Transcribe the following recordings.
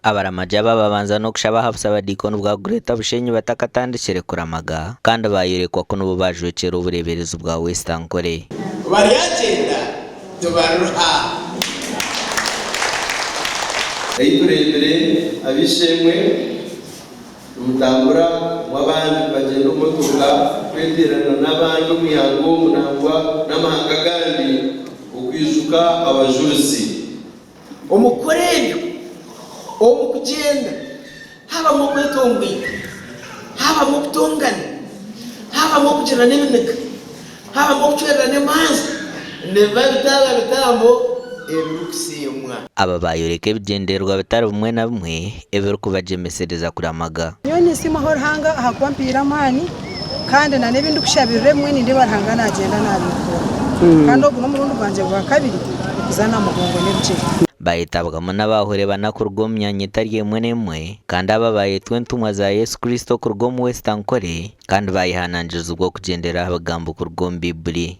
Abaramagi aba babanza n'okushaba aha busabadiikoni bwa Greater Bushenyi batakatandikire kuramaga kandi bayorekwa ku nibo bajwekyera obureeberezi bwa West Ankole. Baryagyenda tibaruha. Ei tureebire ab'eishe-emwe nimutambura ngu abandi nibagyenda omu motoka kweteerana n'abandi omu ihanga omu nangwa n'amahanga agandi okwijuka abajurizi. Omu kukora ebyo, omu kugyenda haabamu okwetomboita, haabamu okutongana, haabamu okugirana ebiniga, haabamu okucwererana emanja, nibiba bitaba bitambo ebirikusiimwa. Aba baayoreka ebigyendererwa bitari bimwe na bimwe ebirikubagyemesereza kuramaga. Nyowe ninsiimaho Ruhanga ahakuba ampaire amaani kandi na n'ebi ndikushabirira ebimwe nindeeba Ruhanga naagyenda naabikora. Kandi ogu n'omurundi gwangye gwa kabiri okuza Namugongo n'ebigyere. Baayetabwamu n'abaahore bana kuruga omu myanya etari emwe n'emwe, kandi aba baayetwa entumwa za Yesu Kristo kuruga omu West Ankole, kandi baayehanangirizibwa okugyendera aha bigambo kuruga omu Baibuli.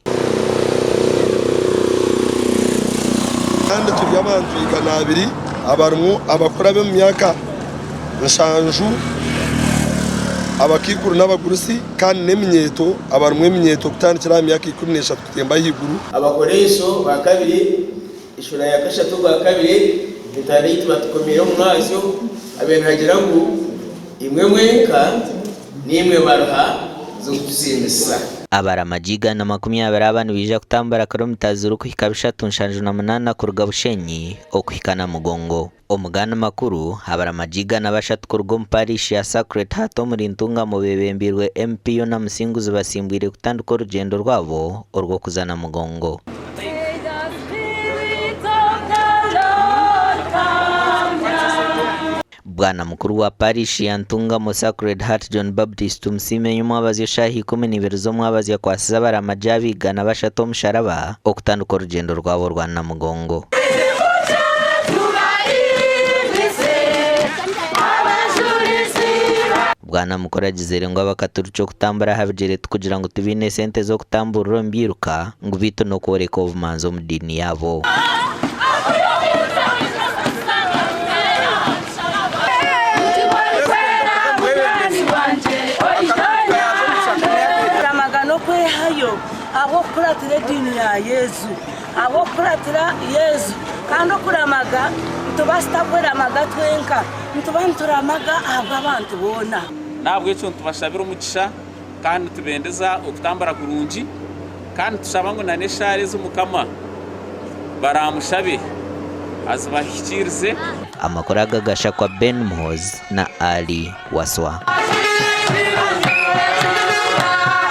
Kandi turi abantu 200 abarimu abakuru ab'omu myaka nshanju, abakaikuru n'abagurusi, kandi n'eminyeeto abarimu eminyeeto kutandikira aha myaka 13 kutemba ahaiguru. Abakorinso ba kabiri eshuura ya kashatu ogwa kabiri entaana ei tubatukomeire omu mwazyo abaire naagira ngu, Imwe mwenka niimwe baruha z'okutusiimisa. Abaramagi 120 aba nibaija kutambura kilomita zirikuhika bishatu 78 kuruga Bushenyi okuhika Namugongo. Omu gandi makuru, abaramagi 103 kuruga omu Parish ya Sacred Heart omuri Ntungamo bebembeirwe MP Yona Musinguzi basimbwire kutandika orugyendo rwabo orw'okuza Namugongo. Bwana mukuru wa Parish ya Ntungamo Sacred Heart John Baptist Tumusiime nyomwabazyo shaaha 12 z'omwabazyo akwatsize abaramagi aba 103 omusharaba okutandika orugyendo rwabo rwa Namugongo. Bwana mukuru agizire ngu abakaturukye okutambura aha bigyere tikugira ngu tibaine sente z'okutamburira omu byiruka ngu beitu n'okworeka obumanzi omu diini yaabo. Kuramaga n'okwehayo ahabw'okukuratira ediini ya Yesu, ahabw'okukuratira Yesu. Kandi okuramaga nituba tutakuramaga twenka, nituba nituramaga ahabw'abantu boona. N'ahabw'ekyo nitubashabira omugisha kandi nitubendeza okutambura kurungi kandi nitushaba ngu n'eshaara ezi Mukama baraamushabe azibahikiirize. Amakuru aga gashakwa Ben Muhoozi na Ali Waswa.